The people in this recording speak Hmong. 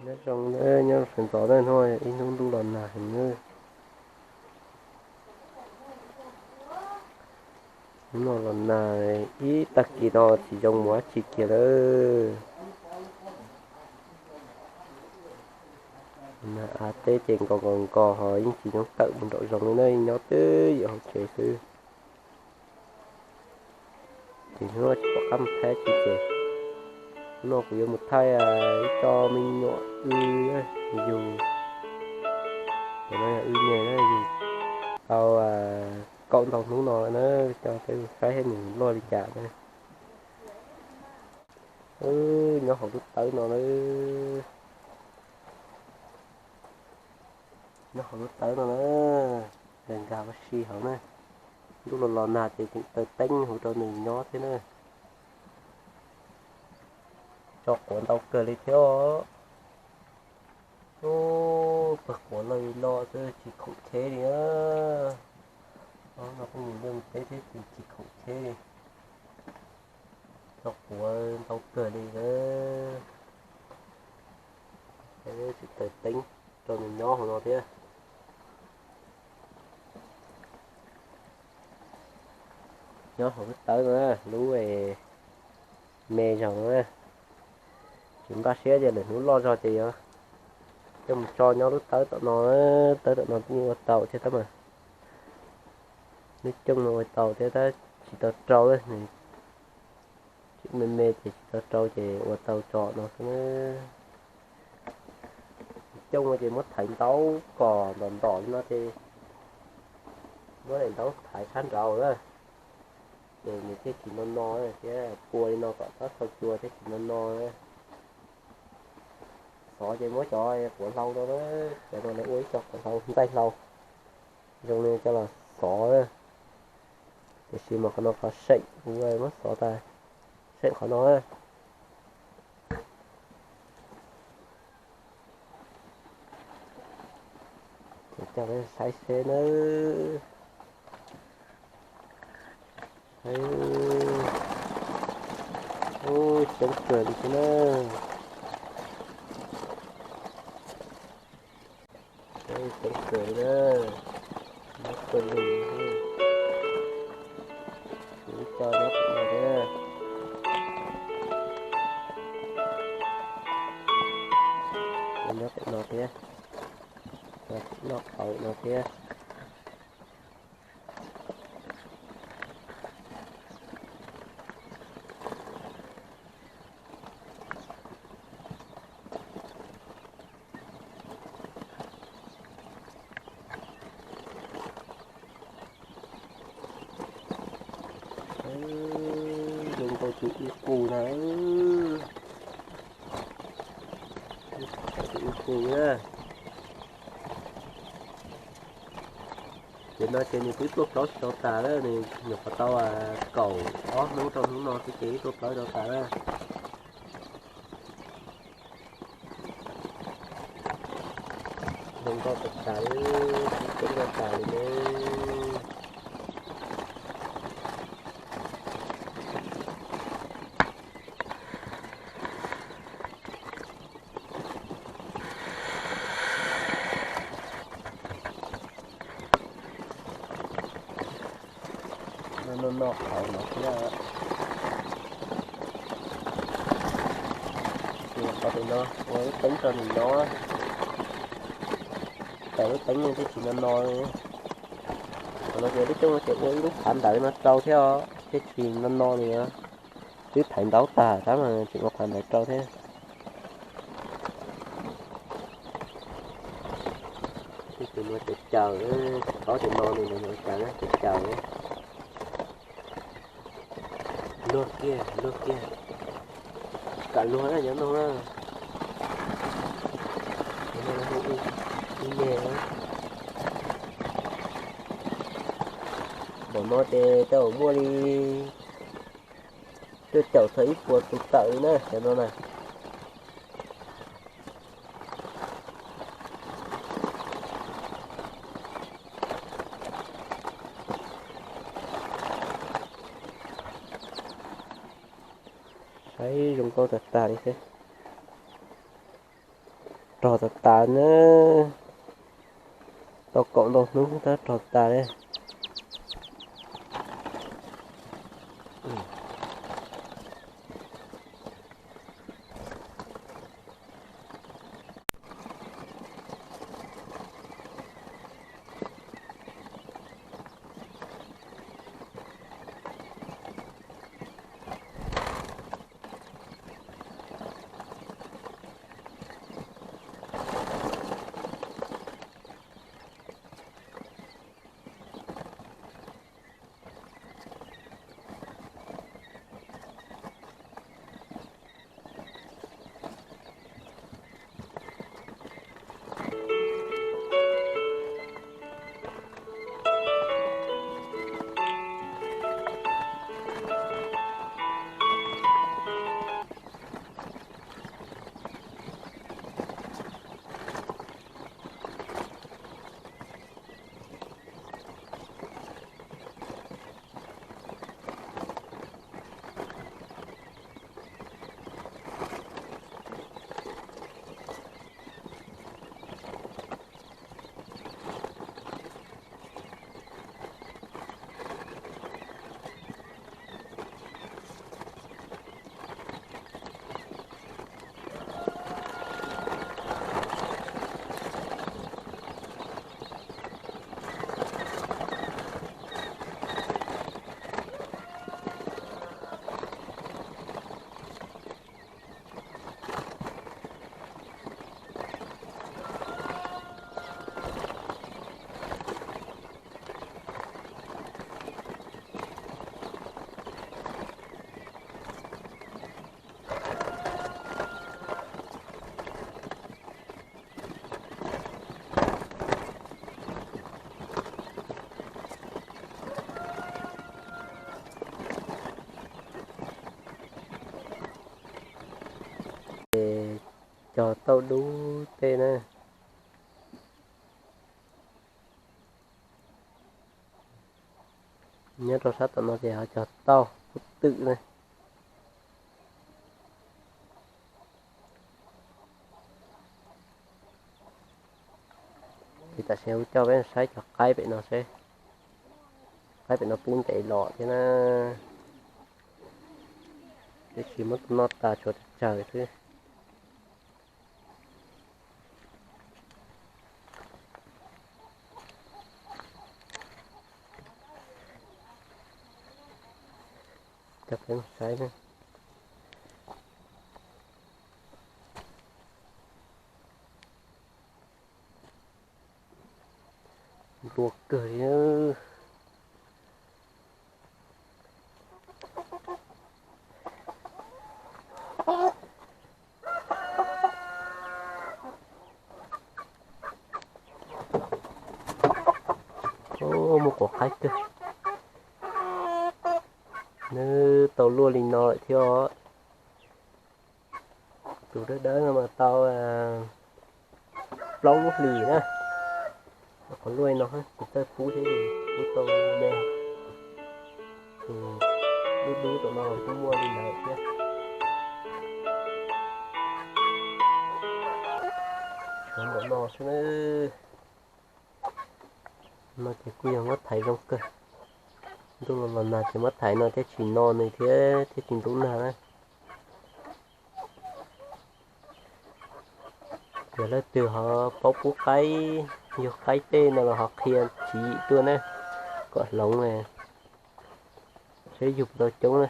Nyob zoo, nyob sawv ntxov na, hnub no yog ib hnub ntuj los nag heev na. Hnub no los nag ib tag kis no tsis zoo mus dab tsi kiag lawm. Nag av teb ces nkos nkos nkos ho yeej tsis zoo tawm mus nraum zoov li na, nyob twj ywm hauv tsev xwb. Ces hnub no tsis pom qab mus thaij dab tsi ces hnub no kuv yuav mus thaij ib co me nyuam wb yug. Cov no yog wb me na, yug tau kaum ntau hnub no lawm na, coj peb mus saib seb nws luaj li cas na. Wb nyob hauv lub tawb no na. Nyob hauv lub tawb no na, nkag nkag ua si hauv na. Ntuj los los nag ces tseem taws teeb hu rau nws nyob thiab na. Tso quav ntau kawg li thiab os. Ub, pawg quav loj li loj xwb tsis khoom cheb li na. Ob no pheej mus liaj mus teb thiab tsis khoom cheb li. Tso quav ntau kawg li na. Tseem taws teeb rau nws nyob hauv no thiab. Nyob hauv lub tawb no na, lub me zog no na. Tsis npaj siab ces lwm hnub loj zog ces yuav coj mus tso nyob lub tawb tom no. Tawb tom no yeej ua tau thiab tab mas. Lub cooj no ua tau thiab tab tsis tau rau, tseem me me ces tsis tau rau ces ua tau tso no xwb na. Cooj no ces muab thaiv ntaub kom ntom ntom li no ces muab daim ntaub thaiv sab nraud na, ces nws thiaj tsis no no thiab, pua li no kom txhob txhau cua thiab tsis no no. Xov ces muab cov quav hlau no, cov no lawv ua ib co quav hlau ntxaij hlau zoo li coj los xov. Tiam sis mas qhov no qhov seem, kuv muab xov tas, seem qhov no. Ces coj peb saib seb nawb. Ub, coob kawg li thiab na. Coob kawg li na. Nyob kawg li. Ib co nyob pem no thiab. Nyob pem no thiab. Noj qhauv no thiab. Zoo nkauj tus u qus na. Tus u qus na. Ces no ces nws twb tuaj plaub tsis tau tas lawm, nws nyuam qhuav tau kaum ob hnub rau hnub no xwb ces twb tuaj plaub tsis tau tas lawm. Zoo nkauj tas tas li, coob tas tas li ne. No no no qhauv no thiab. Ces qhov tim no ua lub teeb rau nws nyob, tawm lub teeb thiaj tsis no no li. Qhov no ces lub teeb no ces ua ib lub phav ntawd no rau thiab os, thiaj tsis no no li os. Twb thaiv ntaub tag tab mas tseem ua phav ntawd rau thiab. Tus no ces caws, tsis paub tias no nws ua cas na, ces caws. Luag kiag, luag kiag. Kam luag na, nyob no na. Ib me na. Npaum no ces tau muaj li cuaj caum txog ib puas tus tawm li na, cov no na. Saib zoo nkauj tag tag li xwb. Rog tas tas na, tau kaum ntau hnub tab rog tas li. Cog tauj dub tej na. Nyob rau sab tom no ces ho cog tauj kub twm na. Ces tam sim no kuv coj peb saib cov qaib pem no seb, qaib pem no pub ntev los thiab na, tiam sis muab tua noj tas tshuav tsawg xwb. Coj peb mus saib na. Nplua kawg li. Muaj quav qaib kawg. Nws tau luaj li no lawm thiab os. Tus dawb dawb no mas tau plaub lub hlis na. Qhov luaj li no tus txawj pub thiab, pub tau me. Tus dub dub tom no kuj muaj li ntawd thiab. Tshuav npaum no xwb na. No ces kuj yog muab thaiv zoo kawg. Ntuj los los nag ces muab thaiv no thiaj tsis no nws thiab thiaj tsis ntub nag na. Yog leej twg ho paub pub qaib, yug qaib tej no los ho qhia tswv yim tuaj na, kom hloov seb yug puas tau coob na.